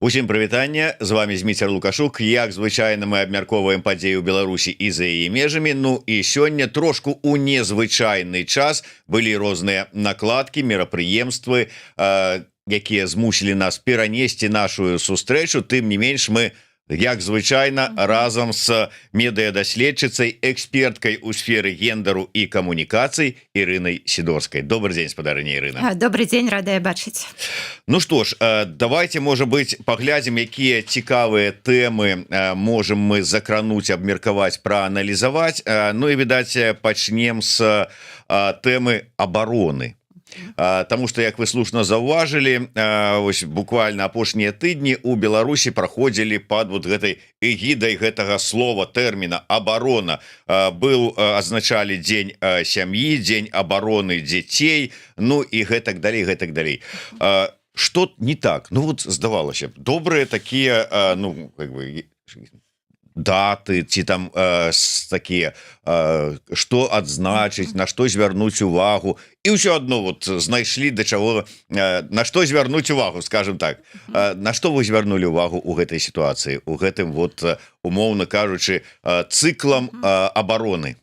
Усім прывітанне, з вамі Зміцер Лукашук. Як звычайна, мы абмяркоўваем падзеі ў Беларусі і за яе межамі. Ну і сёння трошку у незвычайны час, былі розныя накладкі, мерапрыемствы, якія змусілі нас перанесці нашу сустрэчу. Тым не менш, мы, як звычайна, разам с медыадаследчыцай, эксперткай у сферы гендеру і камунікацый Ірынай Сідорскай. Добры дзень, спадарыня Ірына. Добры дзень, радая бачыць. Ну што ж, давайте, можа быть, паглядзім, якія цікавыя тэмы можем мы закрануць, абмеркаваць, прааналізаваць. Ну і, відаць, пачнем с тэмы абароны. Таму што, як вы слушна заўважылі, ось буквально апошнія тыдні у Беларусі праходзілі под вот гэтай эгідай гэтага слова, тэрміна «абарона». Был, адзначалі Дзень сям'і, Дзень абароны дзяцей, ну і гэтак далей, гэтак далей. Што не так? Ну вот, здавалася б, добрыя такія, ну, как бы, даты ці там такія, што адзначыць, на што звярнуць увагу, і ўсё одно вот знайшлі да чаго, на што звярнуць увагу, скажем так. На што вы звярнулі увагу у гэтай сітуацыі, у гэтым вот, умоўна кажучы, цыклам абароны?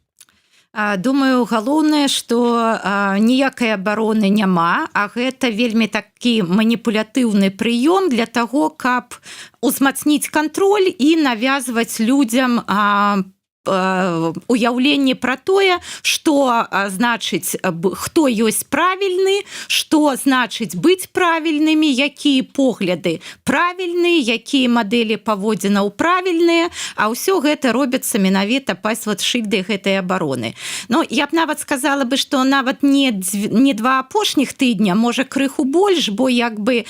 Думаю, галоўнае, што ніякай абароны няма, а гэта вельмі такі маніпулятыўны прыём для таго, каб узмацніць кантроль і навязваць людзям уяўленне пра тое, што значыць, хто ёсць правільны, што значыць быць правільнымі, якія погляды правільныя, якія мадэлі паводзінаў правільныя. А ўсё гэта робіцца менавіта пад шыльдай гэтай абароны. Ну, я б нават сказала бы, што нават не два апошніх тыдня, можа, крыху больш, бо як бы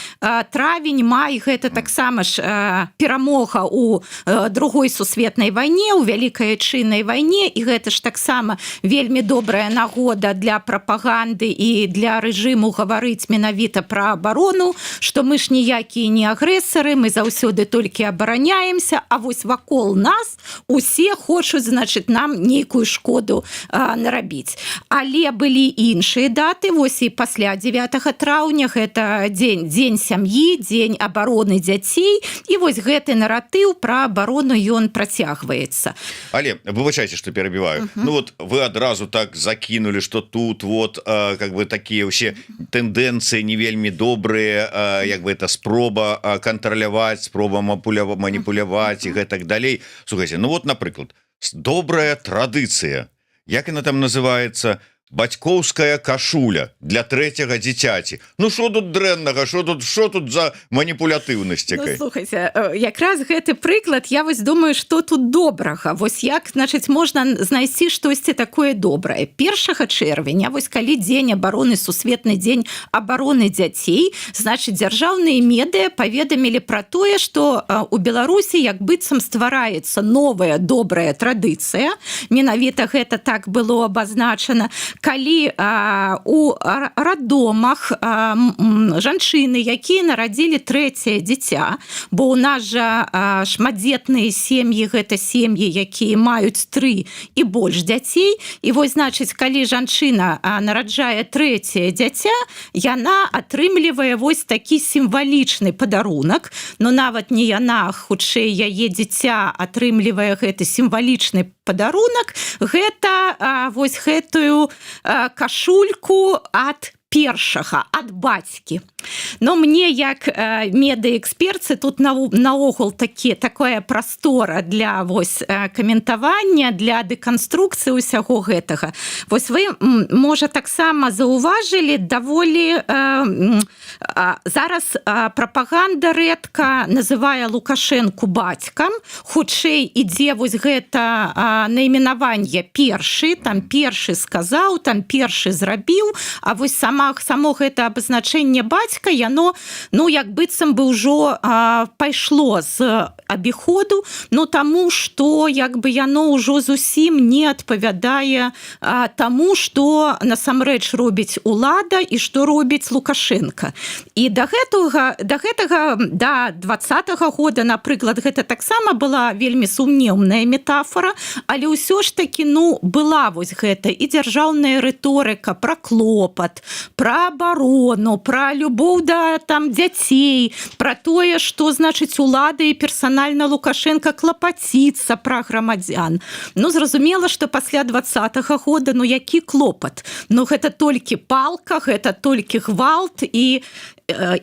травень, май — гэта таксама ж перамога у Другой сусветнай вайне, у Вялікай Айчыннай вайне, і гэта ж таксама вельмі добрая нагода для прапаганды і для рэжыму гаварыць менавіта пра абарону, што мы ж ніякія не агрэсары, мы заўсёды толькі абараняемся, а вось вакол нас усе хочуць, значит, нам нейкую шкоду нарабіць. Але былі іншыя даты, вось і пасля 9 траўня гэта дзень сям'і, Дзень абароны дзяцей, і вось гэты наратыў пра абарону, ён працягваецца. Але выбачайце, што перабіваю. Ну вот вы адразу так закінулі, што тут вот как бы такія ўсе тэндэнцыі не вельмі добрыя, як бы это спроба кантраляваць, спроба маніпуляваць і гэтак далей. Слухайте, ну вот, напрыклад, добрая традыцыя, як яна там называется, бацькоўская кашуля для трэцяга дзіцяці. Ну што тут дрэннага, что тут за маніпулятыўнасць? Ну, слухайте, якраз гэты прыклад, я вось думаю, што тут добрага, вось як, значыць, можна знайсці штосьці такое добрае? 1 чэрвеня, вось калі дзень абароны, сусветны дзень абароны дзяцей, значыць, дзяржаўныя медыа паведамілі пра тое, што у Беларусі як быццам ствараецца новая добрая традыцыя, менавіта гэта так было абазначана, калі у раддомах жанчыны, якія нарадзілі трэцяе дзіця, бо у нас жа шматдзетныя сем'і — гэта сем'і, якія маюць тры і больш дзяцей, і вось, значыць, калі жанчына нараджае трэцяе дзіця, яна атрымлівае вось такі сімвалічны падарунак. Но нават не яна, хутчэй яе дзіця атрымлівае гэты сімвалічны падарунак, гэта вось гэтую кашульку ад першага, ад бацькі. Но мне, як медыаэксперцы, тут наогул такая прастора для вось каментавання, для дэканструкцыі ўсяго гэтага. Вось вы, можа, таксама заўважылі, даволі зараз прапаганда рэдка называе Лукашэнку бацькам, хутчэй ідзе вось гэта найменаванне «першы», там «першы сказаў», там «першы зрабіў», а вось само гэта абазначэнне «бацька», яно, ну, як быццам бы ўжо пайшло з абіходу, ну, таму што як бы яно ўжо зусім не адпавядае таму, што насамрэч робіць улада і што робіць Лукашэнка. І да гэтага, да 20-го года, напрыклад, гэта таксама была вельмі сумнеўная метафора, але ўсё ж таки, ну, была вось гэта і дзяржаўная рыторыка пра клопат, Пра абарону, пра любоў да там дзяцей, пра тое, што, значыць, улада і персанальна Лукашэнка клапаціцца пра грамадзян. Ну, зразумела, што пасля 20-го года, ну, які клопат? Ну, гэта толькі палка, гэта толькі гвалт, і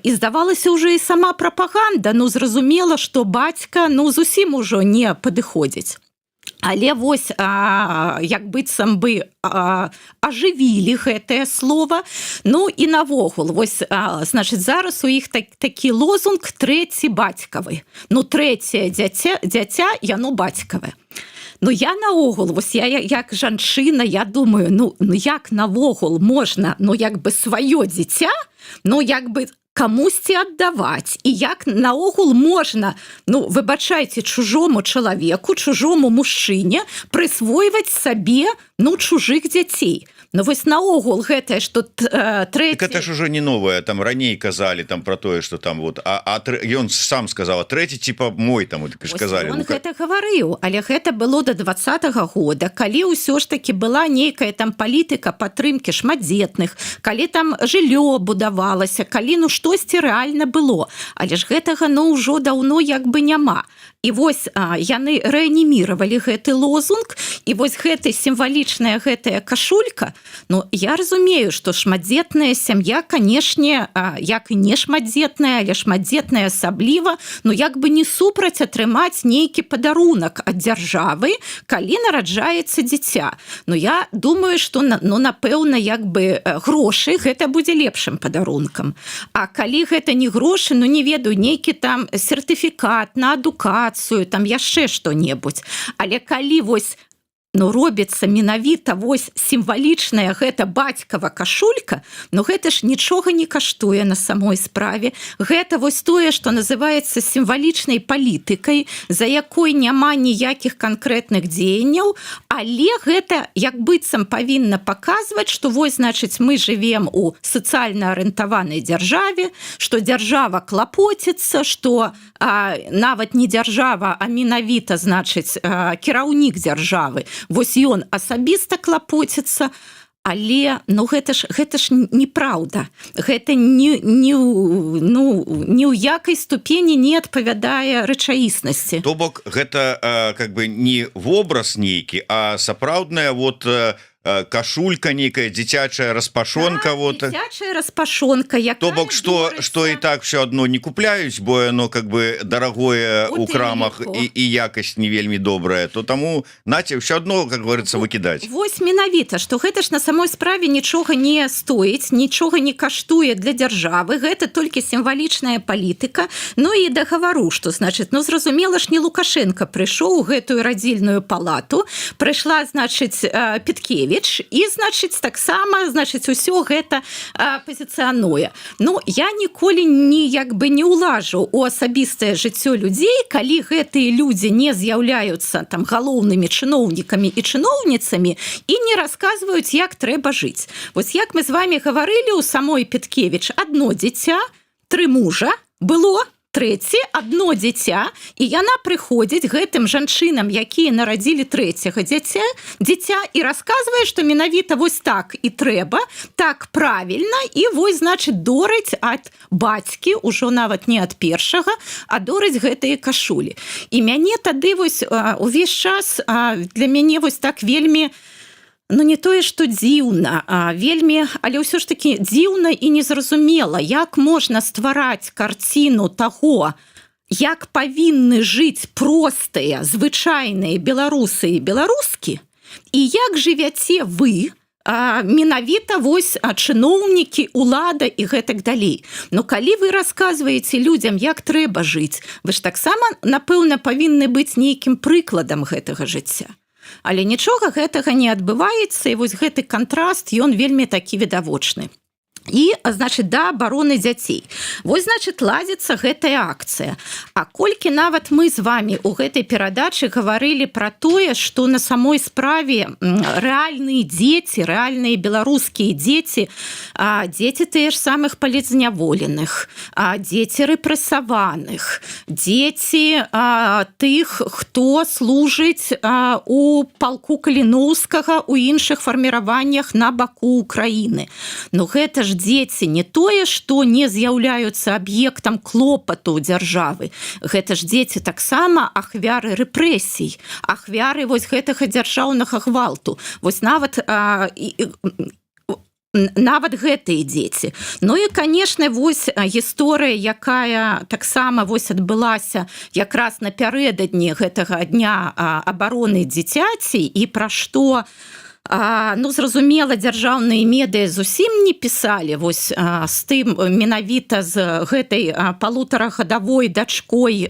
здавалася, уже і сама прапаганда, ну, зразумела, што бацька, ну, зусім ужо не падыходзіць. Але вось як быццам бы ажывілі гэтае слово. Ну і навогул вось значит, зараз у іх такі лозунг: «Трэці бацькавы». Ну, трэцяе дзяця, яно бацькаве. Ну, я наогул вось, я як жанчына, я думаю, ну як навогул можна, ну, як бы сваё дзіця, ну, як бы камусьці аддаваць, і як наогул можна, ну, выбачайце, чужому чалавеку, чужому мужчыне прысвойваць сабе, ну, чужых дзяцей? Ну вось наогул гэтае, что треть... Так это ж уже не новое, там раней казалі там про тое, что там вот ён сам сказала: «Трэці типа мой», там вот, сказали. Он гэта гаварыў, але гэта было до 20-го года, калі ўсё ж таки была нейкая там палітыка падтрымки шматдзетных, калі там жыллё будавалася, калі, ну, штосьці рэальна было. Але ж гэтага, ну, ўжо даўно як бы няма. І вось яны рэаніміравалі гэты лозунг, і вось гэты сімвалічная гэтая кашулька. Ну, я разумею, что шматдзетная сям'я, канешне, як і не шматдзетная, але шматдзетная асабліва, ну, як бы не супраць атрымаць нейкі падарунак ад дзяржавы, калі нараджаецца дзіця. Но я думаю, что ну, напэўна, як бы грошы гэта будзе лепшым падарункам. А калі гэта не грошы, ну, не ведаю, нейкі там сертыфікат на адукацыю, там яшчэ што-небудзь. Але калі вось, ну, робіцца менавіта вось сімвалічная гэта бацькава кашулька, но гэта ж нічога не каштуе на самой справе. Гэта вось тое, что называется сімвалічнай палітыкай, за якой няма ніякіх канкрэтных дзеянняў, але гэта як быццам павінна паказваць, что вось, значыць, мы живем у сацыяльна арыентаванай дзяржаве, что дзяржава клапоціцца, что нават не дзяржава, а менавіта, значыць, кіраўнік дзяржавы, вось ён асабіста клапоціцца. Але, ну, гэта ж неправда, гэта не, ну, ні ў якай ступені не адпавядае рэчаіснасці. То бок гэта как бы не вобраз нейкі, а сапраўдная вот кашулька, нейкая дзіцячая распашонка. Так, вот. Дзіцячая распашонка, якая То бок что дорыцца. Что и так все одно не купляюць, бо оно как бы дорогое У у крамах тым і якасць не вельмі добрая, то таму наце, все одно, как говорится, выкидать. Вось менавіта, что гэта ж на самой справе нічога не стоіць, нічога не каштуе для дзяржавы, гэта толькі сімвалічная палітыка. Ну і дагавару, что, значит, ну, зразумела ж, не Лукашенко прыйшоў у гэтую радзільную палату, прыйшла, значыць, Пяткевіч і, значыць, таксама, значыць, усё гэта пазіцыянуе. Ну, я ніколі не як бы не ўлажу у асабістае жыццё людзей, калі гэтыя людзі не з'яўляюцца там галоўнымі чыноўнікамі і чыноўніцамі і не расказваюць, як трэба жыць. Вось як мы з вами гаварылі, у самой Пяткевіч одно дзіця, тры мужа было, трэці, одно дзіця, і яна прыходзіць гэтым жанчынам, якія нарадзілі трэцяга дзіця, і расказвае, што менавіта вось так і трэба, так правільна, і вось, значит, дорыць ад бацькі, ўжо нават не ад першага, а дорыць гэтыя кашулі. І мяне тады вось увесь час для мяне вось так вельмі, ну, не тое что дзіўна, а вельмі, але ўсё ж таки дзіўна і незразумела, як можна ствараць карціну таго, як павінны жыць простыя, звычайныя беларусы і беларускі, і як жывяце вы, менавіта вось чыноўнікі, улада і гэтак далей. Но калі вы расказваеце людзям, як трэба жыць, вы ж таксама, напэўна, павінны быць нейкім прыкладам гэтага жыцця. Але нічога гэтага не адбываецца, і вось гэты кантраст, ён вельмі такі відавочны. І, значит, да абароны дзяцей. Вось, значит, ладзіцца гэтая акцыя. А колькі нават мы з вами у гэтай перадачы гаварылі пра тое, што на самой справе рэальныя дзеці, рэальныя беларускія дзеці, дзеці тыя ж самых палітзняволеных, дзеці рэпрэсаваных, дзеці тых, хто служыць у палку Каліноўскага, у іншых фарміраваннях на баку Украіны. Ну, гэта ж ж дзеці не тое, што не з'яўляюцца аб'ектам клопату дзяржавы, гэта ж дзеці таксама ахвяры рэпрэсій, ахвяры вось гэтага дзяржаўнага гвалту. Вось нават гэтыя дзеці. Ну і, конечно, вось гісторыя, якая таксама вось адбылася якраз напярэдадні гэтага Дня абароны дзіцяці, і пра што, ну, зразумела, дзяржаўныя медыа зусім не пісалі, вось з тым, менавіта з гэтай палутарагадавой дачкой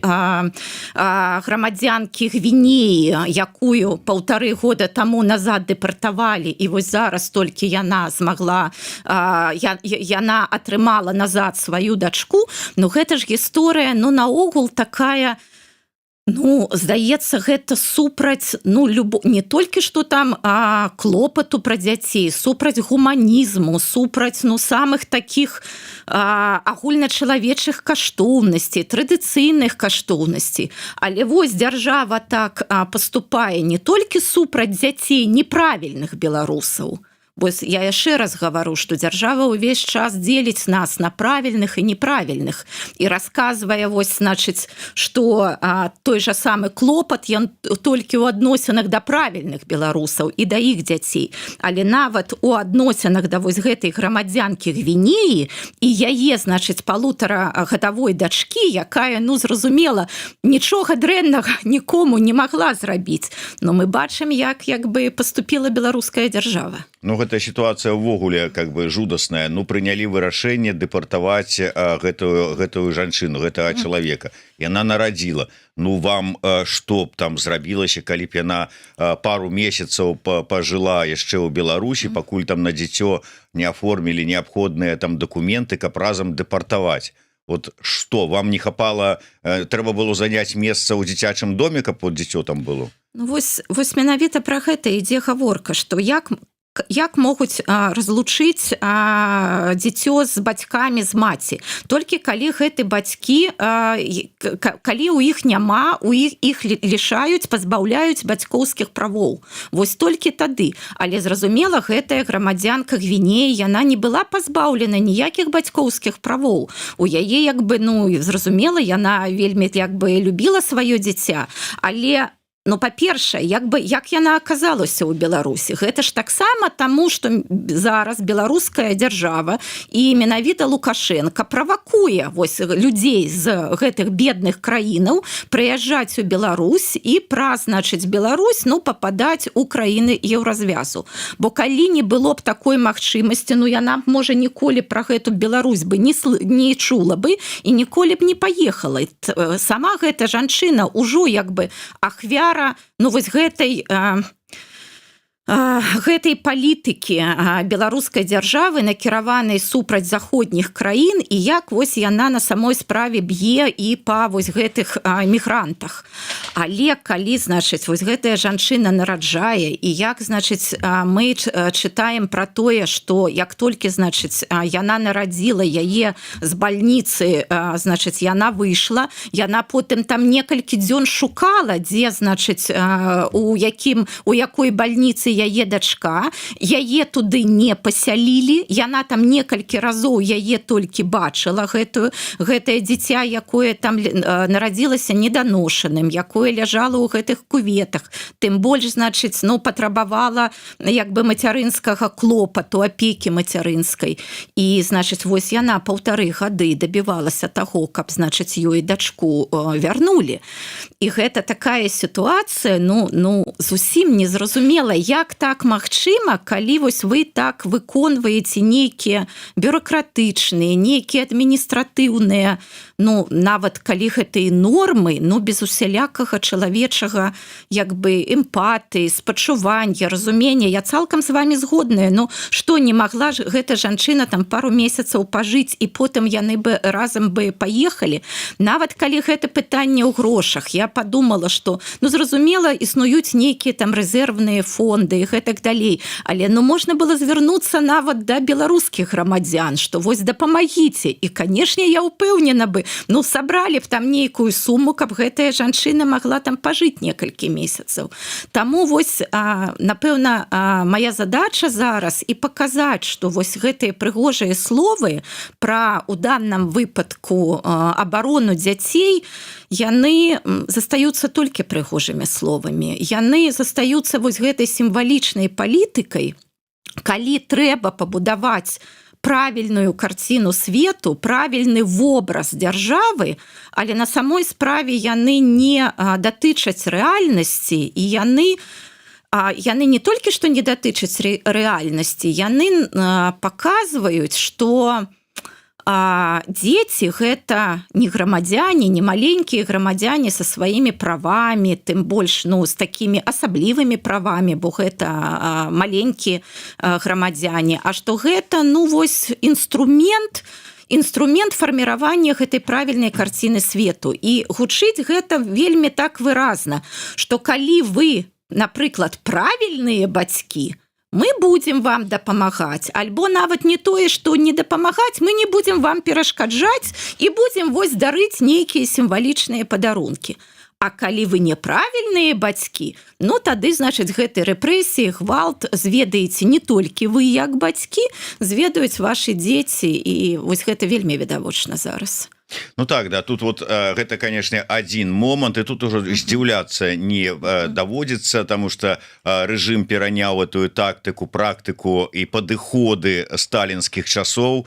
грамадзянкі Гвінеі, якую 1,5 года таму назад дэпартавалі, і вось зараз толькі яна змагла, яна атрымала назад сваю дачку. Ну гэта ж гісторыя, ну, наогул такая, ну, здаецца, гэта супраць, ну, не толькі што там клопату пра дзяцей, супраць гуманізму, супраць, ну, самых таких агульначалавечых каштоўнасцей, традыцыйных каштоўнасцей. Але вось дзяржава так паступае не толькі супраць дзяцей неправільных беларусаў. Вось я яшчэ раз гавару, што дзяржава ўвесь час дзеліць нас на правільных і неправільных і расказвае вось, значыць, што той жа самы клопат, ён толькі ў адносінах да правільных беларусаў і да іх дзяцей. Але нават у адносінах да вось гэтай грамадзянкі Гвінеі і яе, значыць, палутарагадавой дачкі, якая, ну, зразумела, нічога дрэннага нікому не магла зрабіць. Но мы бачым, як бы поступила беларуская дзяржава. Ну, гэтая сітуацыя ўвогуле как бы жудасная. Ну, прынялі вырашэнне дэпартаваць гэтую жанчыну, гэтага чалавека, яна нарадзіла. Ну, вам што б там зрабілася, калі б яна пару месяцаў пажыла яшчэ ў Беларусі, пакуль там на дзіцё не аформілі неабходныя там дакументы, каб разам дэпартаваць? Вот что вам не хапала, трэба было заняць месца ў дзіцячым доме, каб вот дзіцё там было? Ну, вось менавіта пра гэта ідзе гаворка, што як могуць разлучыць дзіцё з бацькамі, з маці, толькі калі гэты бацькі, калі у іх няма, у іх лішаюць, пазбаўляюць бацькоўскіх правоў. Вось толькі тады. Але, зразумела, гэтая грамадзянка Гвінеі, яна не была пазбаўлена ніякіх бацькоўскіх правоў. У яе як бы, ну, зразумела, яна вельмі як бы любіла сваё дзіця, але, ну, па-першае, як бы, як яна аказалася ў Беларусі? Гэта ж таксама таму, што зараз беларуская дзяржава і менавіта Лукашенко правакуе вось людзей з гэтых бедных краінаў прыязджаць у Беларусь і праз, значыць, Беларусь, ну, пападаць у краіны Еўразвязу. Бо калі не было б такой магчымасці, ну, яна б, можа, ніколі пра гэту Беларусь бы не чула бы і ніколі б не паехала. Сама гэта жанчына ўжо як бы ахвяра, ну, вось гэтай палітыкі беларускай дзяржавы, накіраванай супраць заходніх краін, і як вось яна на самой справе б'е і па вось гэтых мігрантах. Але калі, значыць, вось гэтая жанчына нараджае, і як, значыць, мы чытаем пра тое, што як толькі, значыць, яна нарадзіла, яе з бальніцы, значыць, яна выйшла, яна потым там некалькі дзён шукала, дзе, значыць, у якой бальніцы яе дачка. Яе туды не пасялілі, яна там некалькі разоў яе толькі бачыла, гэтае дзіця, якое там нарадзілася неданошаным, якое ляжала ў гэтых куветах, тым больш, значыць, ну, патрабавала як бы мацярынскага клопату, апекі мацярынскай. І, значыць, вось яна 1,5 гады дабівалася таго, каб, значыць, ёй дачку вярнулі. І гэта такая сітуацыя, ну, зусім незразумела, як так магчыма, калі вось вы так выконваеце нейкія бюракратычныя, нейкія адміністратыўныя, ну, нават калі гэтыя нормы, ну, без усялякага чалавечага як бы эмпатыі, спачування, разумення. Я цалкам з вами згодная. Ну што, не магла ж гэта жанчына там пару месяцаў пажыць, і потым яны бы разам бы паехалі? Нават калі гэта пытанне ў грошах, я подумала, что, ну, зразумела, існуюць нейкія там рэзервныя фонды. фонды і гэтак далей. Але, ну, можна было звярнуцца нават да беларускіх грамадзян, что вось дапамагіце, і, канешне, я ўпэўнена бы, ну, сабралі б там нейкую суму, каб гэтая жанчына могла там пажыць некалькі месяцаў. Таму вось, напэўна, моя задача зараз і паказаць, что вось гэтыя прыгожыя словы пра у данном выпадку абарону дзяцей, яны застаюцца толькі прыгожымі словамі, яны застаюцца вось гэтай сімвалічнай палітыкай, калі трэба пабудаваць правільную карціну свету, правільны вобраз дзяржавы, але на самой справе яны не датычаць рэальнасці, і яны не толькі што не датычаць рэальнасці, яны паказваюць, что дзеці — гэта не грамадзяне, не маленькія грамадзяне са сваімі правамі, тым больш, ну, з такімі асаблівымі правамі, бо гэта маленькія грамадзяне, а што гэта, ну, вось інструмент фарміравання гэтай правільнай карціны свету. І гучыць гэта вельмі так выразна, что калі вы, напрыклад, правільныя бацькі, мы будем вам дапамагаць, альбо нават не тое, что не дапамагаць, мы не будем вам перашкаджаць і будем вось дарыць нейкія сімвалічныя падарункі. А калі вы неправільныя бацькі, ну, тады, значыць, гэты рэпрэсіі, гвалт зведаеце не толькі вы як бацькі, зведаюць ваши дзеці, і вось гэта вельмі відавочна зараз. Ну так, да, тут вот гэта, конечно, один момант, и тут уже здзіўляцца не даводзіцца, тому что режим пераняў эту тактыку, практыку і падыходы сталінскіх часоў,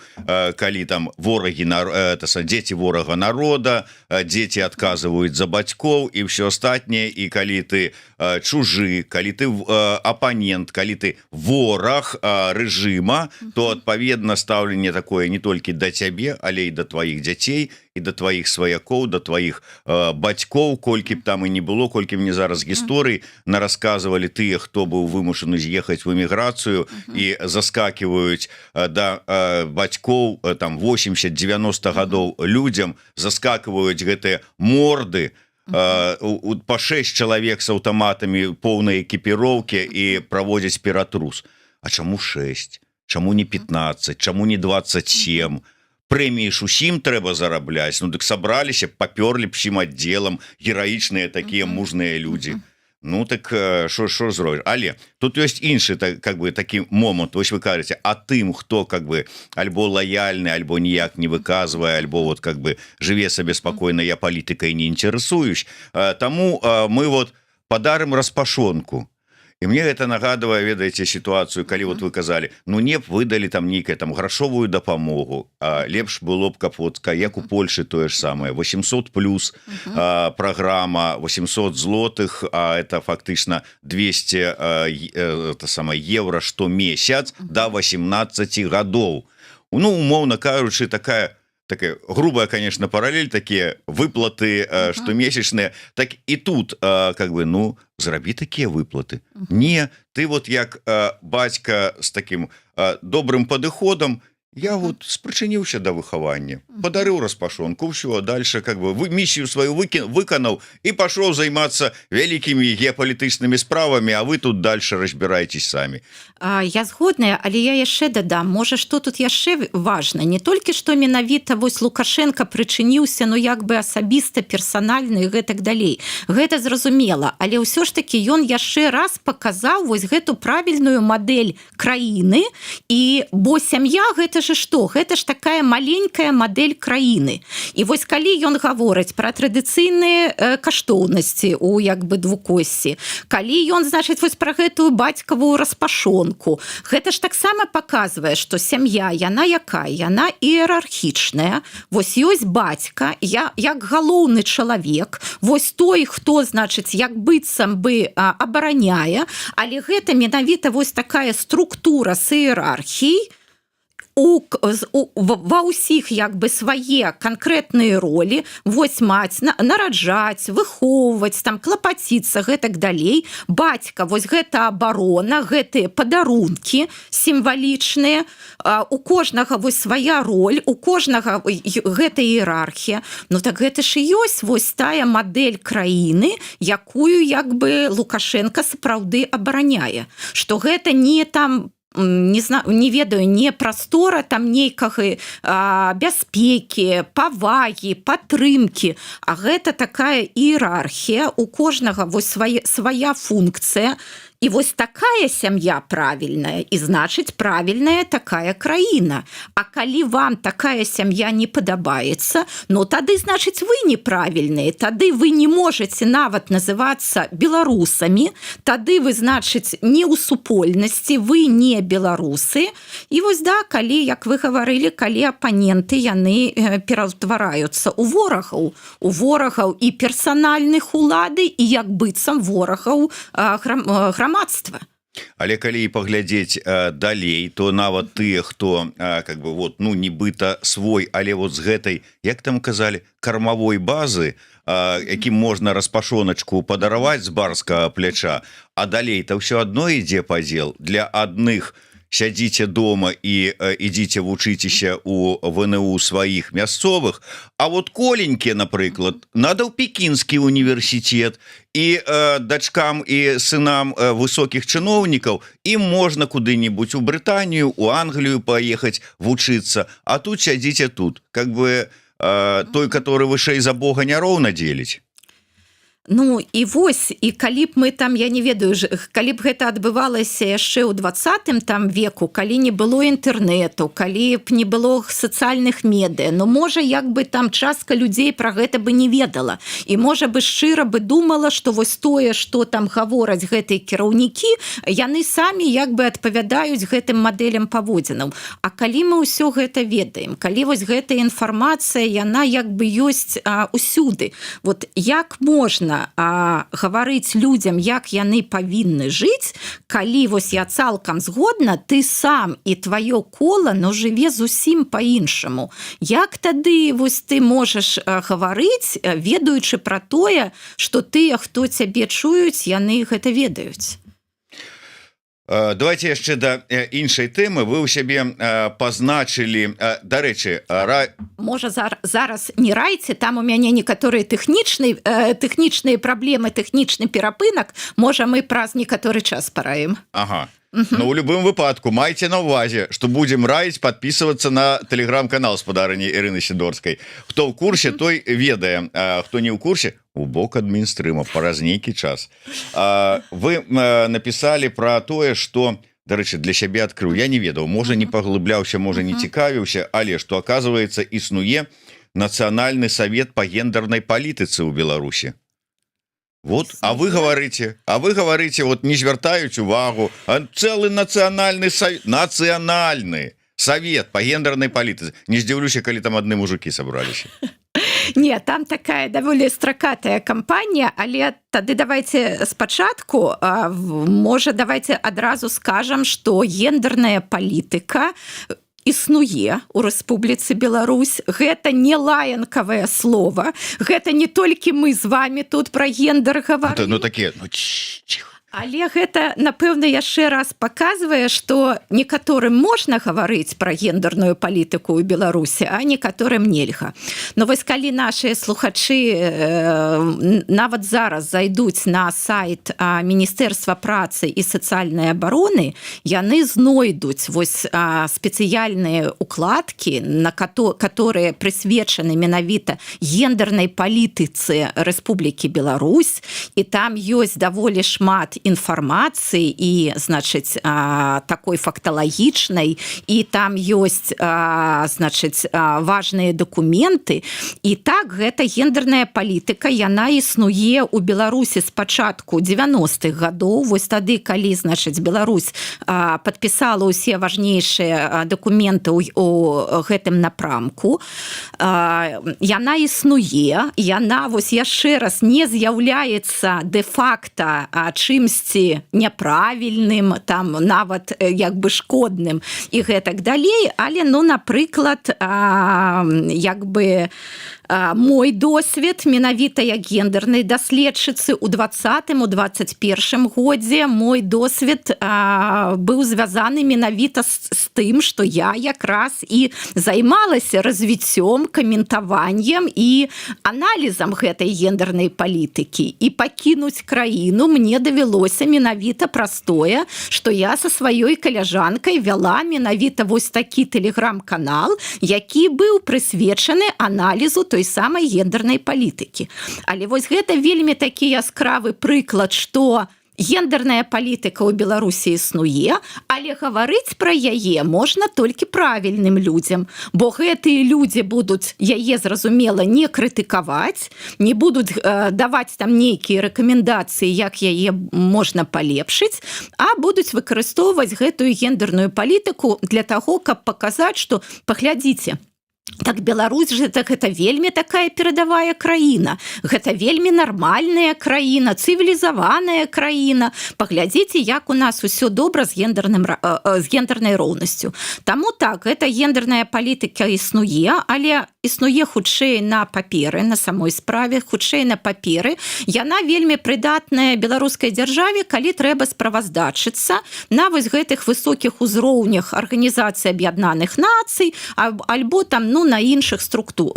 калі там ворагі на это, дзеці ворага народа, дзеці адказваюць за бацькоў і все астатняе. І калі ты чужы, калі ты апанент, калі ты вораг рэжыма, то адпаведна стаўленне такое не толькі да цябе, але і да тваіх дзяцей, і да тваіх сваякоў, да тваіх бацькоў, колькі б там і не было. Колькі мне зараз гісторый нарассказывалі тыя, хто быў вымушаны з'ехаць в эміграцыю, і заскакиваюць да бацькоў там 80-90 гадоў людям, заскакиваюць гэтыя морды, по 6 чалавек с аўтаматамі, поўнай экіпіроўкі, і праводзяць ператрус. А чаму 6, чаму не 15, чаму не 27? Прэміі ж усім трэба зарабляць. Ну дык сабраліся, папёрлі б усім аддзелам, гераічныя такія мужныя людзі. Ну так шо зробіш? Але тут ёсць іншы, так, как бы такі момант. Вось вы кажаце, а тым, хто как бы альбо лаяльны, альбо ніяк не выказвае, альбо вот как бы жыве сабе спакойна, я палітыкай не интересуюсь, таму мы вот подарым распашонку. І мне гэта нагадывае, ведаеце, сітуацыю, калі вот вы казалі, ну, не б выдалі там нейкая там грашовую дапамогу, а лепш было б, каб вот як у Польшы тое ж самае 800 плюс праграма, 800 злотых, а это фактычна 200 это самое евро штомесяц до 18 гадоў. Ну, умоўна кажучы, такая грубая, конечно, параллель, такие выплаты штомесячные. Так и тут как бы, ну, зрабі такія выплаты. Не, ты вот як бацька с таким добрым падыходам, я вот спрычыніўся да выхавання, падарыў распашонку, всё, дальше как бы вы миссию свою выканаў и пошел займацца вялікімі геапалітычнымі справамі, а вы тут дальше разбирайтесь сами. Я згодная, але я яшчэ дадам, можа, что тут яшчэ важна: не толькі што менавіта вось Лукашенко прычыніўся, ну, як бы асабіста, персанальна і гэтак далей, гэта зразумела, але ўсё ж таки ён яшчэ раз паказаў вось гэту правільную мадэль краіны. І бо сям'я — гэта же што? Гэта ж такая маленькая мадэль краіны. І вось калі ён гаворыць пра традыцыйныя каштоўнасці у як бы двукоссі, калі ён, значыць, вось пра гэтую бацькавую распашонку, гэта ж таксама паказвае, што сям'я, яна якая? Яна іерархічная. Вось ёсць бацька, я як галоўны чалавек, вось той, хто, значыць, як быццам бы абараняе, але гэта менавіта вось такая структура с іерархій. Ва ўсіх як бы свае канкрэтныя ролі. Вось маць нараджаць, выхоўваць, там, клапаціцца, гэтак далей. Бацька вось гэта абарона, гэтыя падарункі сімвалічныя. У кожнага вось свая роль, у кожнага гэта іерархія. Ну так гэта ж і ёсць вось тая мадэль краіны, якую як бы Лукашенко сапраўды абараняе, что гэта не там, не знаю, не ведаю, не прастора там нейкага бяспекі, павагі, падтрымки, а гэта такая іерархія, у кожнага вось свая функцыя. І вось такая сям'я правільная, і, значыць, правільная такая краіна. А калі вам такая сям'я не падабаецца, ну тады, значыць, вы неправільныя, тады вы не можете нават называцца беларусамі, тады вы, значыць, не ў супольнасці, вы не беларусы. І вось да, калі, як вы гаварылі, калі апаненты, яны пераўтвараюцца у ворагаў і персанальных улады, і як быццам ворагаў грамадства. Але калі паглядзець далей, то нават тыя, хто как бы вот, ну, нібыта свой, але вот з гэтай, як там казалі, кармавой базы, якім можна распашоначку падараваць з барскага пляча, а далей то ўсё адно ідзе падзел: для адных сядзіце дома і ідзіце вучыцеся у ВНУ сваіх мясцовых, а вот Коленьке, напрыклад, надо ў Пекінскі універсітет, і дачкам і сынам высокіх чыноўнікаў, ім можна куды-нибудь у Брытанію, у Англію поехать вучыцца, а тут сядзіце тут. Как бы той, который вышэй за Бога, няроўна дзеліць. Ну і вось, і калі б мы там, я не ведаю, калі б гэта адбывалася яшчэ ў 20-м там веку, калі не было інтэрнету, калі б не было сацыяльных медыа, но можа, як бы там частка людзей про гэта бы не ведала і, можа бы, шчыра бы думала, что вось тое, что там гавораць гэтыя кіраўнікі, яны самі як бы адпавядаюць гэтым мадэлям паводзінаў. А калі мы ўсё гэта ведаем, калі вось гэтая інфармацыя, яна як бы ёсць усюды, вот як можна гаварыць людзям, як яны павінны жыць, калі вось я цалкам згодна, ты сам і твоё кола, но жыве зусім по-іншаму? Як тады вось ты можаш гаварыць, ведаючы пра тое, что тыя, хто цябе чуюць, яны гэта ведаюць? Давайте яшчэ да іншай тэмы. Вы ў сябе пазначылі, дарэчы, Можа, зараз не райце, там у мяне некаторыя тэхнічныя праблемы, тэхнічны перапынак, можа, мы праз некаторы час параім. Ага. Ну, у любым выпадку майце на увазе, что будем раіць подписываться на телеграм-канал спадарыні Ірыны Сідорскай. Хто ў курсе, той ведае, хто не ў курсе, у бок адмінстрыма праз нейкі час. Вы написали про тое, что, дарэчы, для сябе адкрыў, я не ведаў, можа, не паглыбляўся, можа, не цікавіўся, але что, оказывается, існуе Нацыянальны совет по гендернай палітыцы ў Беларусі. Вот, а вы говорите, вот не звяртаюць увагу, а целый нацыянальны совет, нацыянальны совет по гендернай палітыцы. Не здзіўлюся, калі там адны мужики собрались. Не, там такая даволі стракатая кампанія, але тады давайте спачатку, можа, давайте адразу скажам, что гендерная палітыка існуе у Рэспубліцы Беларусь. Гэта не лаянкавае слово, гэта не толькі мы з вами тут про гендер гаварым. Ну такія, ну, тихо. Але гэта, напэўна, яшчэ раз паказвае, што некаторым можна гаварыць пра гендерную палітыку ў Беларусі, а некаторым нельга. Но вось калі нашыя слухачы нават зараз зайдуць на сайт Міністэрства працы і сацыяльнай абароны, яны знойдуць вось спецыяльныя укладкі, на которые прысвечаны менавіта гендернай палітыцы Рэспублікі Беларусь, і там ёсць даволі шмат інфармацыі і, значыць, такой факталагічнай, і там ёсць, значыць, важныя дакументы. І так, гэта гендерная палітыка, яна існуе у Беларусі з пачатку 90-х гадоў, вось тады, калі, значыць, Беларусь падпісала ўсе важнейшыя дакументы у гэтым напрамку. Яна існуе, яна вось яшчэ раз не з'яўляецца де-факта чымсьці. чымсьці няправільным, там нават як бы шкодным і гэтак далей. Але, ну, напрыклад, як бы мой досвед менавіта як гендернай даследчыцы у 20, у 21 годзе, мой досвед быў звязаны менавіта з тым, что я якраз і займалася развіццём, каментаваннем і аналізам гэтай гендернай палітыкі. І пакінуць краіну мне давялося менавіта праз тое, что я со сваёй каляжанкай вяла менавіта вось такі тэлеграм-канал, які быў прысвечаны аналізу той самай гендернай палітыкі. Але вось гэта вельмі такі яскравы прыклад, что гендерная палітыка ў Беларусі існуе, але гаварыць пра яе можна толькі правільным людзям, бо гэтыя людзі будуць яе, зразумела, не крытыкаваць, не будуць даваць там нейкія рэкамендацыі, як яе можна палепшыць, а будуць выкарыстоўваць гэтую гендерную палітыку для таго, каб паказаць, что паглядзіце, так Беларусь же, так это вельмі такая перадавая краіна, гэта вельмі нармальная краіна, цывілізаваная краіна, паглядзіце, як у нас усё добра з гендернай роўнасцю. Таму так, это гендерная палітыка існуе, але існуе хутчэй на паперы, на самой справе хутчэй на паперы. Яна вельмі прыдатная беларускай дзяржаве, калі трэба справаздачыцца на вось гэтых высокіх узроўнях Арганізацыі Аб'яднаных Нацый альбо там, ну, на іншых структур,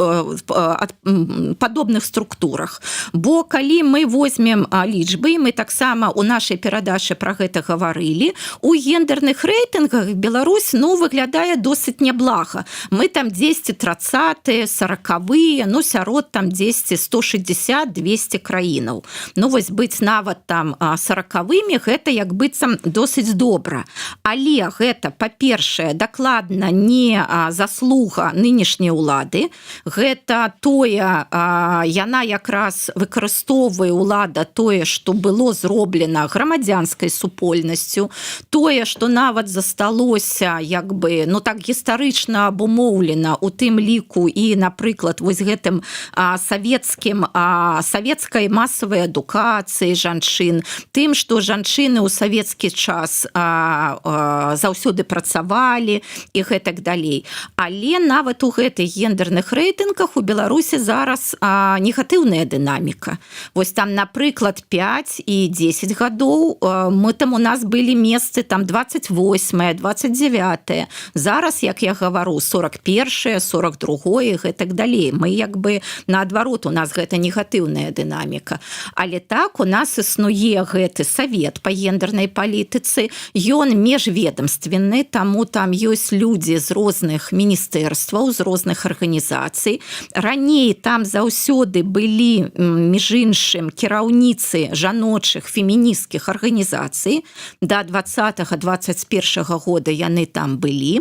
падобных структурах. Бо калі мы возьмем лічбы, мы таксама у нашай перадачы про гэта гаварылі, у гендерных рэйтынгах Беларусь, ну, выглядае досыць няблага. Мы там 10 30, 40, ну, сярод там 10 160, 200 краінаў. Ну вось, быць нават там 40-вымі, гэта як быццам досыць добра. Але гэта, па-першае, дакладна не заслуга нынешняй улады. Гэта тое, яна якраз выкарыстоўвае, улада, тое, что было зроблена грамадзянскай супольнасцю, тое, что нават засталося як бы, ну, так гістарычна абумоўлена, у тым ліку і, напрыклад, вось гэтым савецкім савецкай масавай адукацыі жанчын, тым, что жанчыны ў савецкі час заўсёды працавалі і гэтак далей. Але нават у гэтых гендерных рэйтынгах у Беларусі зараз негатыўная дынаміка. Вось там, напрыклад, 5 і 10 гадоў мы там, у нас былі месцы там 28, 29, зараз, як я гавару, 41, 42, гэтак далей. Мы як бы наадварот, у нас гэта негатыўная дынаміка. Але так, у нас існуе гэты савет па гендернай палітыцы, ён межведомственны, таму там ёсць людзі з розных міністэрстваў, з розных арганізацый. Раней там заўсёды былі, між іншым, кіраўніцы жаночых фемінісцкіх арганізацый. До 20, 21 года яны там былі.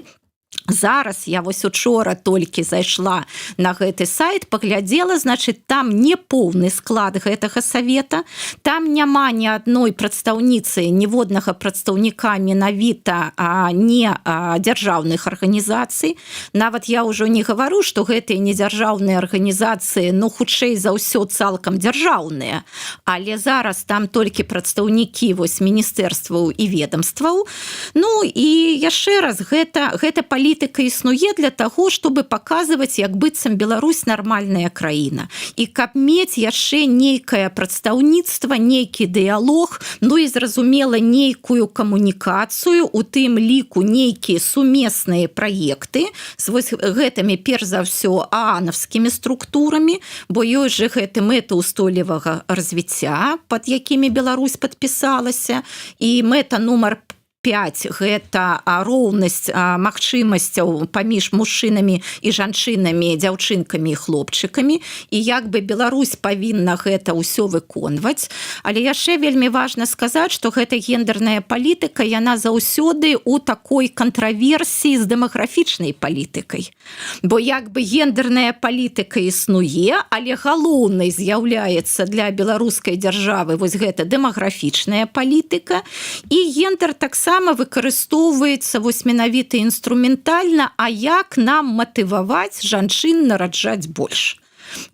Зараз я вось учора толькі зайшла на гэты сайт, паглядзела, значит, там не поўны склад гэтага савета, там няма ні адной прадстаўніцы, ніводнага прадстаўніка менавіта не дзяржаўных арганізацый. Нават я ўжо не гавару, что гэтыя недзяржаўныя арганізацыі, ну, хутчэй за ўсё, цалкам дзяржаўныя, але зараз там толькі прадстаўнікі вось міністэрстваў і ведомстваў. Ну і яшчэ раз, гэта палітыка існуе для таго, чтобы паказваць, як быццам Беларусь нармальная краіна, і каб мець яшчэ нейкае прадстаўніцтва, нейкі дыялог, ну і, зразумела, нейкую камунікацыю, у тым ліку нейкія сумесныя праекты з вось гэтымі, перш за ўсё, аанаўскімі структурамі, бо ёсць же гэты мэты устойлівага развіцця, под якімі Беларусь падпісалася, і мэта нумар 5 — гэта роўнасць магчымасцяў паміж мужчынамі і жанчынамі, дзяўчынкамі і хлопчыкамі, і як бы Беларусь павінна гэта ўсё выконваць. Але яшчэ вельмі важна сказаць, что гэта гендерная палітыка, яна заўсёды у такой кантраверсіі з дэмаграфічнай палітыкай, бо як бы гендерная палітыка існуе, але галоўнай з'яўляецца для беларускай дзяржавы вось гэта дэмаграфічная палітыка, і гендер таксама выкарыстоўваецца вось менавіта інструментальна. А як нам матываваць жанчын нараджаць больш?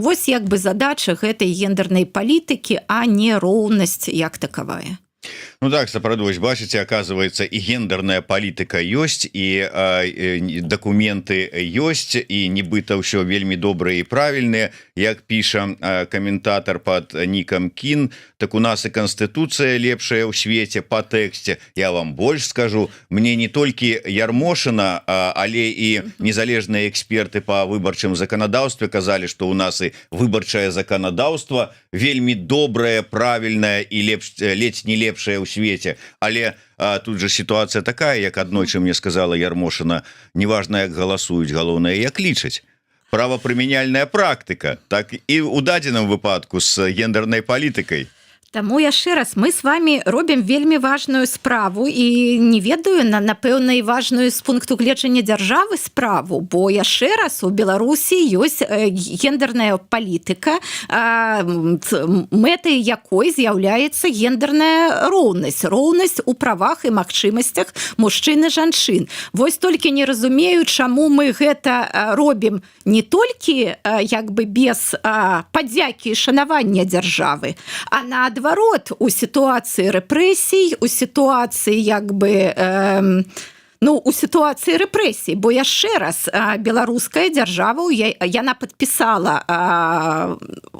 Вось як бы задача гэтай гендернай палітыкі, а не роўнасць як такавая. Ну так, сапраўды, вось бачыце, оказывается, і гендерная палітыка ёсць, і дакументы ёсць, і нібыта ўсё вельмі добрыя і правільныя. Як піша каментатор под нікам Кін, так у нас і канстытуцыя лепшая ў свеце по тэксце. Я вам больш скажу, мне не толькі Ярмошына, але і незалежныя эксперты по выбарчым заканадаўстве казалі, что у нас і выбарчае заканадаўства вельмі добрае, правільнае і лепш, ледзь не лепшае ў свеце. Але тут же ситуация такая, як аднойчы мне сказала Ярмошына: «Неважно, як галасуюць, галоўнае, як лічаць». Правапрымяняльная практыка. Так і у дадзеным выпадку с гендернай палітыкай. Таму яшчэ раз, мы с вами робім вельмі важную справу, і не ведаю, напэўна, і важную з пункту гледжання дзяржавы справу, бо яшчэ раз, у Беларусі ёсць гендерная палітыка, мэтай якой з'яўляецца гендерная роўнасць, роўнасць у правах і магчымасцях мужчын і жанчын. Вось толькі не разумею, чаму мы гэта робім не толькі як бы без падзякі і шанавання дзяржавы, а наадварот, у сітуацыі рэпрэсій, у сітуацыі як бы ну, у сітуацыі рэпрэсій. Бо яшчэ раз, беларуская дзяржава, яна падпісала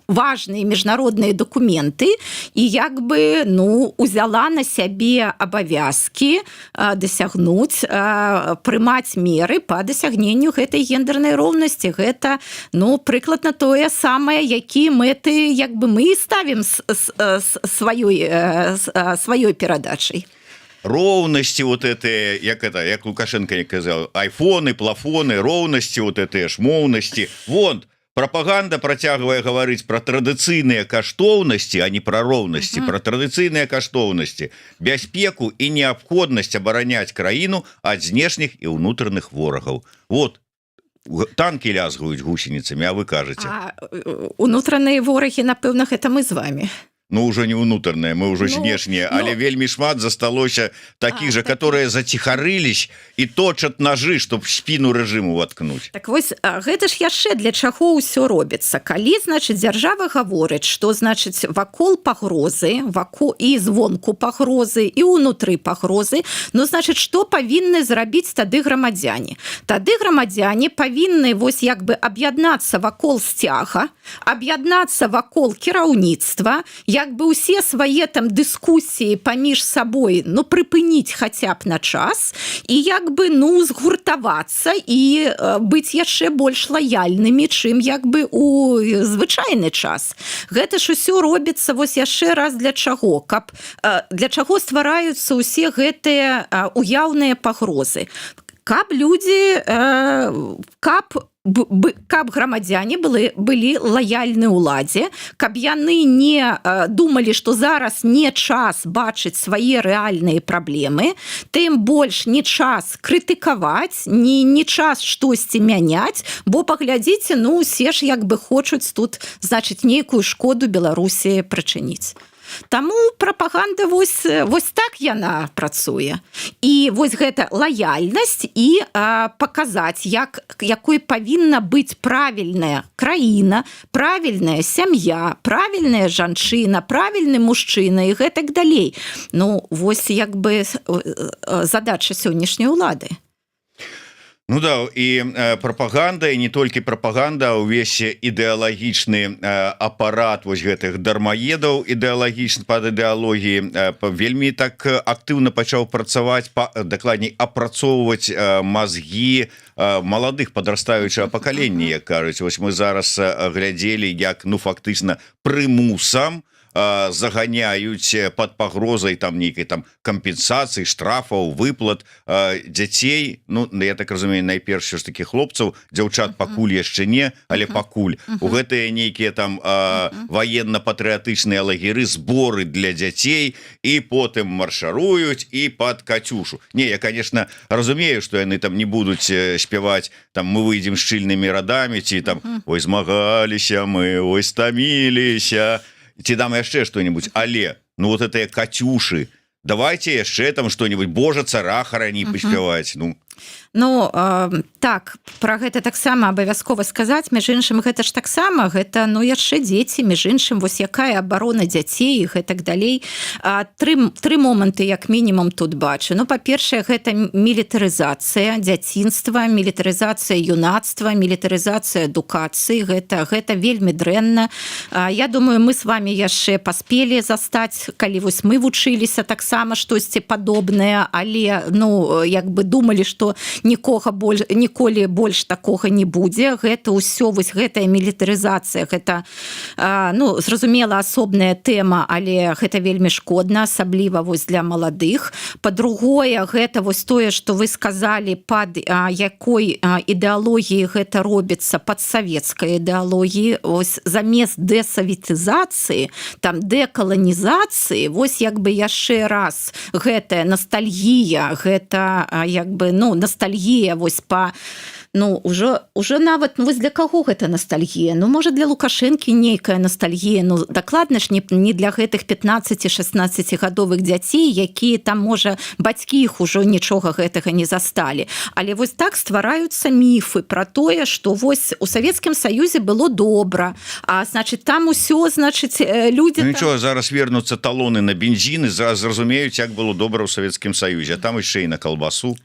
важныя міжнародныя дакументы і як бы, ну, узяла на сябе абавязкі дасягнуць, прымаць меры по дасягненню гэтай гендернай роўнасці. Гэта, ну, прыкладна тое самае, які мэты як бы мы ставім сваёй перадачай. Роўнасці вот это, як это, як Лукашенко не казал, айфоны, плафоны, роўнасці, вот это шмоўнасці. Вон прапаганда працягвае гаварыць про традыцыйныя каштоўнасці, а не про роўнасці, про традыцыйныя каштоўнасці, бяспеку і неабходнасць абараняць краіну ад знешніх і ўнутраных ворагаў. Вот танки лязгаюць гусеніцамі, а вы кажаце... Унутраныя ворагі, напэўна, гэта мы з вами. Ну, уже не унутраныя, мы уже, ну, знешнія, але ну, вельмі шмат засталося таких же, которые заціхарылись и точат ножи, чтоб спину режиму воткнуть. Так вось, гэта ж яшчэ для чаго ўсё робіцца. Калі, значит, дзяржава гаворыць, что, значит, вакол пагрозы, ваку і звонку пагрозы, і унутры пагрозы, ну, значит, что павінны зрабіць тады грамадзяне? Тады грамадзяне павінны вось як бы аб'яднацца вакол сцяга, аб'яднацца вакол кіраўніцтва, як бы усе свае там дыскусіі паміж сабой, ну, прыпыніць хаця б на час і як бы, ну, згуртавацца і быць яшчэ больш лаяльнымі, чым як бы у звычайны час. Гэта ж усё робіцца вось яшчэ раз для чаго? Каб для чаго ствараюцца ўсе гэтыя уяўныя пагрозы? Каб людзі каб грамадзяне былі лаяльны ўладзе, каб яны не думалі, што зараз не час бачыць свае рэальныя праблемы, тым больш не час крытыкаваць, не час штосьці мяняць, бо паглядзіце, ну, усе ж як бы хочуць тут, значит, нейкую шкоду Беларусі прычыніць. Таму прапаганда вось так яна працуе. І вось гэта лаяльнасць і паказаць, якой павінна быць правільная краіна, правільная сям'я, правільная жанчына, правільны мужчына і гэтак далей. Ну вось як бы задача сённяшняй улады. Ну да, і прапаганда, і не толькі прапаганда, увесь ідэалагічны апарат вось гэтых дармаедаў ідэалагічна пад ідэалогіі вельмі так актыўна пачаў працаваць, дакладней, апрацоўваць мазгі маладых, падрастаючага пакалення, як кажуць. Вось мы зараз глядзелі, як, ну, фактычна прымусам заганяюць под пагрозай там нейкай там кампенсацыі, штрафаў, выплат дзяцей. Ну, я так разумею, найперш ж таки хлопцаў, дзяўчат пакуль яшчэ не, але пакуль у гэтыя нейкія там военно-патрыятычныя лагеры, зборы для дзяцей, і потым маршаруюць і под «Кацюшу». Не, я, конечно, разумею, что яны там не будуць спяваць там: «Мы выйдзем шчыльнымі радамі» ці там: «Ой, змагаліся мы, ой, стаміліся» ці там яшчэ что-нибудь, але, ну, вот это «Катюши». Давайте яшчэ там что-нибудь, «Божа, цара храни» паспяваць, ну. Ну так, про гэта таксама абавязкова сказаць. Між іншым, гэта ж таксама, гэта, ну, яшчэ дзеці, між іншым, вось якая абарона дзяцей і гэтак далей. Тры моманты як мінімум тут бачу. Ну, па-першае, гэта мілітарызацыя дзяцінства, мілітарызацыя юнацтва, мілітарызацыя адукацыі. Гэта вельмі дрэнна. Я думаю, мы с вами яшчэ паспелі застаць, калі вось мы вучыліся, таксама штосьці падобнае, але, ну, як бы думалі, что нікога больш, ніколі больш такога не будзе. Гэта ўсё, вось гэтая мілітарызацыя, гэта ну, зразумела, асобная тэма, але гэта вельмі шкодна, асабліва вось для маладых. Па-другое, гэта вось тое, что вы сказали, под якой ідэалогіі гэта робіцца: под савецкай ідэалогіі. Ось замест дэсаветызацыі, там, дэкаланізацыі, вось як бы яшчэ раз гэтая ностальгія, гэта як бы, ну, ностальгія вось по, ну, уже нават, ну, вось для каго гэта ностальгія? Ну, можа, для Лукашэнкі нейкая ностальгія. Ну, дакладна ж не для гэтых 15-16 гадовых дзяцей, якія там, можа, бацькі іх ужо нічога гэтага не засталі. Але вось так ствараюцца міфы про тое, что вось у Савецкім Саюзе было добра, а значит, там усё, значит, люди Ну, нічого, зараз вернуцца талоны на бензін і зразумеюць, як было добра ў Савецкім Саюзе, а там яшчэ і на калбасу.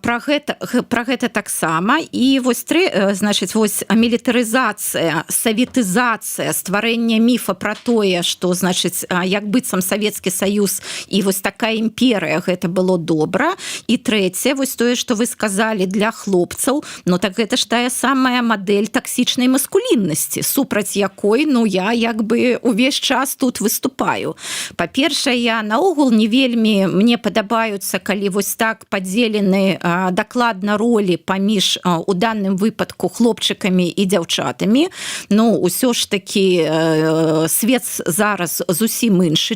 Про гэта таксама. І вось тры, значит, вось мілітарызацыя, саветызацыя, стварэнне міфа про тое, что, значит, як быццам Савецкі Саюз і вось такая імперыя, гэта было добра. І трэцяе, вось тое, что вы сказали, для хлопцаў. Но так гэта ж тая самая мадэль таксічнай маскуліннасці, супраць якой, ну, я як бы увесь час тут выступаю. Па-першае, я наогул не вельмі, мне падабаюцца, калі вось так падзелены дакладна ролі паміж у данным выпадку хлопчыкамі і дзяўчатамі. Ну, ўсё ж таки свет зараз зусім іншы,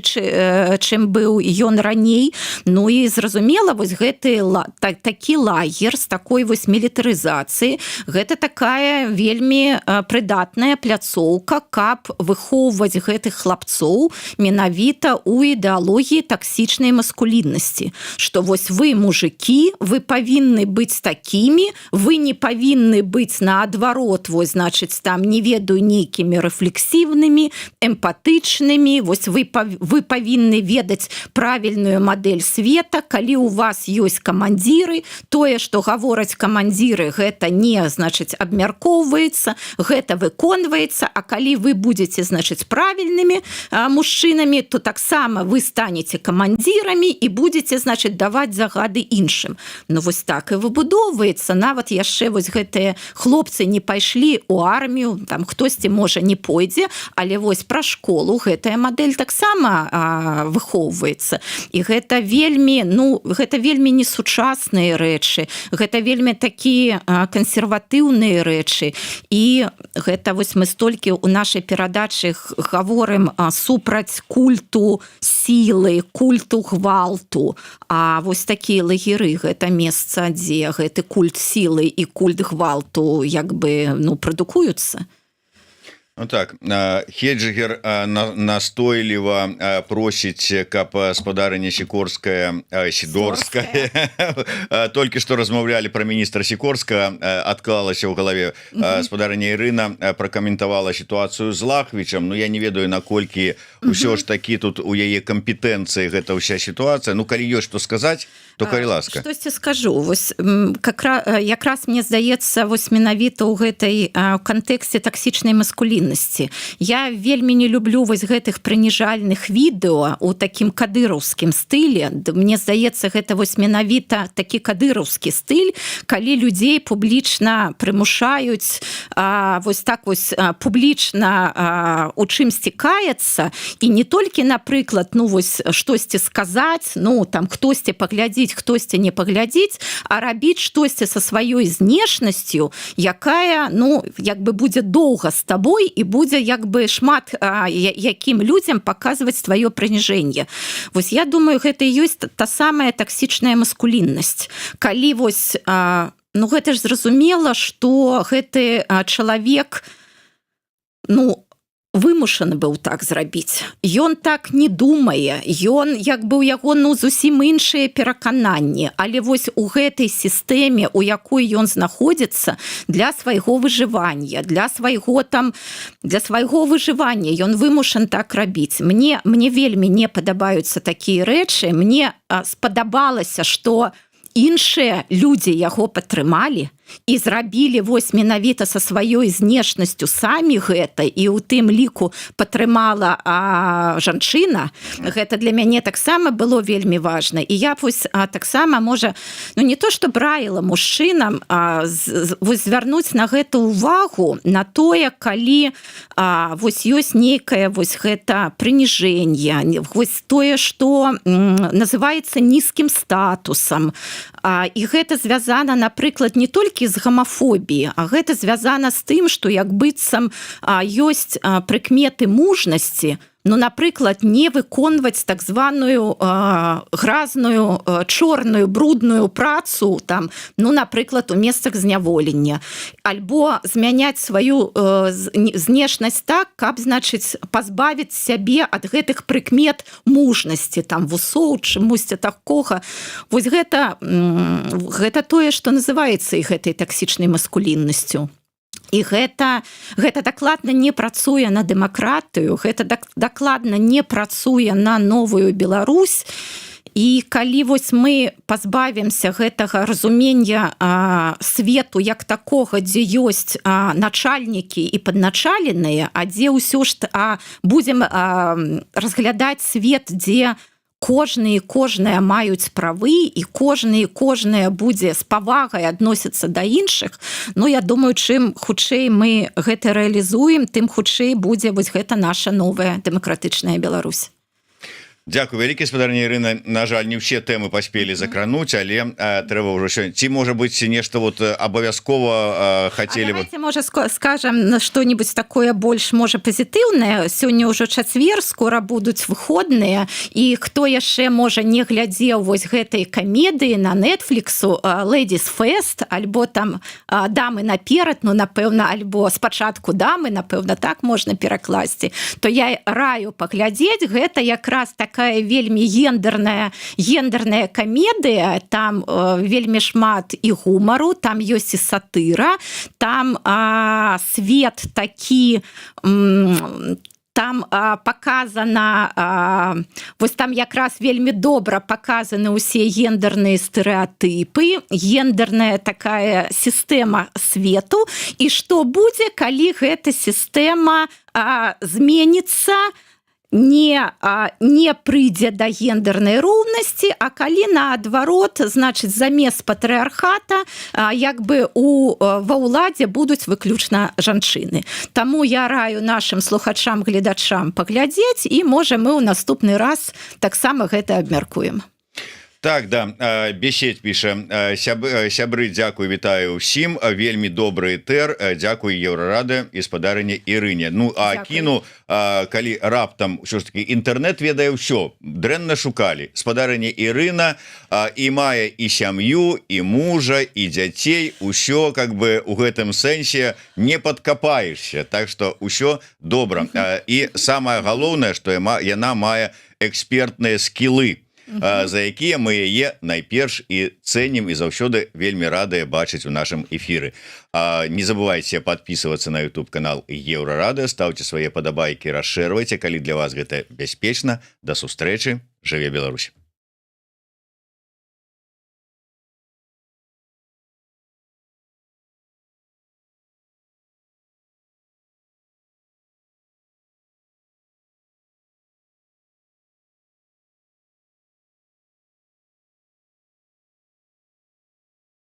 чым быў ён раней. Ну і зразумела, вось гэты такі лагер з такой вось мілітарызацыі, гэта такая вельмі прыдатная пляцоўка, каб выхоўваць гэтых хлапцоў менавіта ў ідэалогіі таксічнай маскуліннасці, что вось вы мужики, вы павінны быць такімі, вы не павінны быць наадварот, вось, значыць, там, не ведаю, нейкімі рэфлексіўнымі, эмпатычнымі. Вось вы павінны ведаць правільную мадэль света. Калі у вас ёсць камандзіры, тое, что гавораць камандзіры, гэта не, значыць, абмяркоўваецца, гэта выконваецца. А калі вы будете, значыць, правільнымі мужчынамі, то таксама вы станете камандзірамі і будете, значыць, даваць загады іншым. Ну, вось так і выбудоўваецца. Нават яшчэ вось гэтыя хлопцы не пайшлі у армію, там хтосьці, можа, не пойдзе, але вось пра школу гэтая мадэль таксама выхоўваецца. І гэта вельмі, ну, гэта вельмі несучасныя рэчы, гэта вельмі такія кансерватыўныя рэчы. І гэта вось мы столькі у нашай перадачы гаворым супраць культу сілы, культу гвалту, а вось такія лагеры — гэта месца, дзе гэты культ сілы і культ гвалту як бы, ну, прадукуюцца. Ну, так, Хеджигер настойліва просіць, каб спадарыня Сікорская, Сідорская, толькі што размаўлялі про міністра Сікорска, адклалася ў галаве, спадарыня Ірына пракаментавала сітуацыю з Лахвічам. Ну, я не ведаю, наколькі ўсё ж такі тут у яе кампетэнцыі гэта ўся сітуацыя. Ну, калі ёсць што сказаць, то калі ласка. Штосьці скажу. Вось якраз мне здаецца, вось менавіта ў гэтай кантэксце таксічнай маскуліннасці, я вельмі не люблю вось гэтых прыніжальных відэо у такім кадыраўскім стылі. Мне здаецца, гэта вось менавіта такі кадыраўскі стыль, калі людзей публічна прымушаюць вось так вось публічна у чымсьці каяцца. І не толькі, напрыклад, ну, вось штосьці сказаць, ну, там, хтосьці паглядзіць, хтосьці не паглядзіць, а рабіць штосьці са сваёй знешнасцю, якая, ну, як бы будзе доўга з табой і будзе як бы шмат якім людзям паказваць твоё прыніжэнне. Вось я думаю, гэта і ёсць та самая таксічная маскуліннасць, калі вось ну, гэта ж зразумела, что гэты чалавек, ну, Вымушаны быў так зрабіць. Ён так не думае, ён як бы, у яго, ну, зусім іншыя перакананні, але вось у гэтай сістэме, у якой ён знаходзіцца, для свайго выжывання, для свайго там, для свайго выжывання ён вымушан так рабіць. Мне вельмі не падабаюцца такія рэчы. Мне спадабалася, что іншыя людзі яго падтрымалі і зрабілі вось менавіта са сваёй знешнасцю самі гэта, і у тым ліку падтрымала жанчына. Гэта для мяне таксама было вельмі важна. І я вось таксама, можа, ну, не то что раіла мужчынам вось звярнуць на гэта увагу, на тое, калі вось ёсць нейкае вось гэта прыніжэнне, вось тое, что называется нізкім статусам. І гэта звязана, напрыклад, не толькі з гамафобіі, а гэта звязана з тым, что як быццам ёсць прыкметы мужнасці, ну, напрыклад, не выконваць так званую гразную, чорную, брудную працу там, ну, напрыклад, у месцах зняволення, альбо змяняць сваю знешнасць так, каб, значыць, пазбавіць сябе ад гэтых прыкмет мужнасці, там, вусоў, чамусьці такога. Вось гэта тое, что называется і гэтай таксічнай маскуліннасцю. І гэта дакладна не працуе на дэмакратыю, гэта дакладна не працуе на новую Беларусь. І калі вось мы пазбавімся гэтага разумення свету як такога, дзе ёсць начальнікі і падначаленыя, а дзе ўсё ж будзем разглядаць свет, дзе кожны і кожная маюць правы, і кожны і кожная будзе з павагай адносіцца да іншых, ну, я думаю, чым хутчэй мы гэта рэалізуем, тым хутчэй будзе вось гэта наша новая дэмакратычная Беларусь. Дзякуй вялікі, спадарня Ірына. На жаль, не ўсе тэмы паспелі закрануць, але трэба ўжо сёння, ці, можа быть, нешта вот абавязкова хацелі бы. Можа, скажем на что-нибудь такое больш, можа, пазітыўнае. Сёння ўжо чацвер, скоро будуць выходныя, і хто яшчэ, можа, не глядзеў вось гэтай камедыі на Нетфліксу «Ladies First», альбо там «Дамы наперад», ну, напэўна, альбо «Спачатку дамы», напэўна, так можна перакласці, то я раю паглядзець. Гэта якраз такая вельмі гендерная камедыя. Там вельмі шмат і гумару, там ёсць і сатыра, там свет такі, там показана, вось там якраз вельмі добра показаны ўсе гендерныя стэрэатыпы, гендерная такая сістэма свету, і што будзе, калі гэта сістэма зменіцца, не прыйдзе да гендернай роўнасці, а калі наадварот, значыць, замест патрыархата як бы ва ўладзе будуць выключна жанчыны. Таму я раю нашим слухачам, гледачам паглядзець, і, можа, мы ў наступны раз таксама гэта абмяркуем. Так, да, Бесеть піша: «Сябры, дзякую, вітаю усім, вельмі добры этэр, дзякую Еўрарадыё і спадарыне Ірыне». Ну а кіну, калі раптам ўсё ж таки інтэрнет ведае ўсё, дрэнна шукалі, спадарыня Ірына і мае і сям'ю, і мужа, і дзяцей, усё как бы у гэтым сэнсе не подкапаешься, так что ўсё добра. І самое галоўнае, что яна мае экспертныя скілы, за якія мы яе найперш і цэнім і заўсёды вельмі радыя бачыць у нашым эфіры. Не забывайте подписываться на YouTube канал Еўрарадыё, ставьте свае падабайкі, расшэрвайце, калі для вас гэта бяспечна. Да сустрэчы, жыве Беларусь!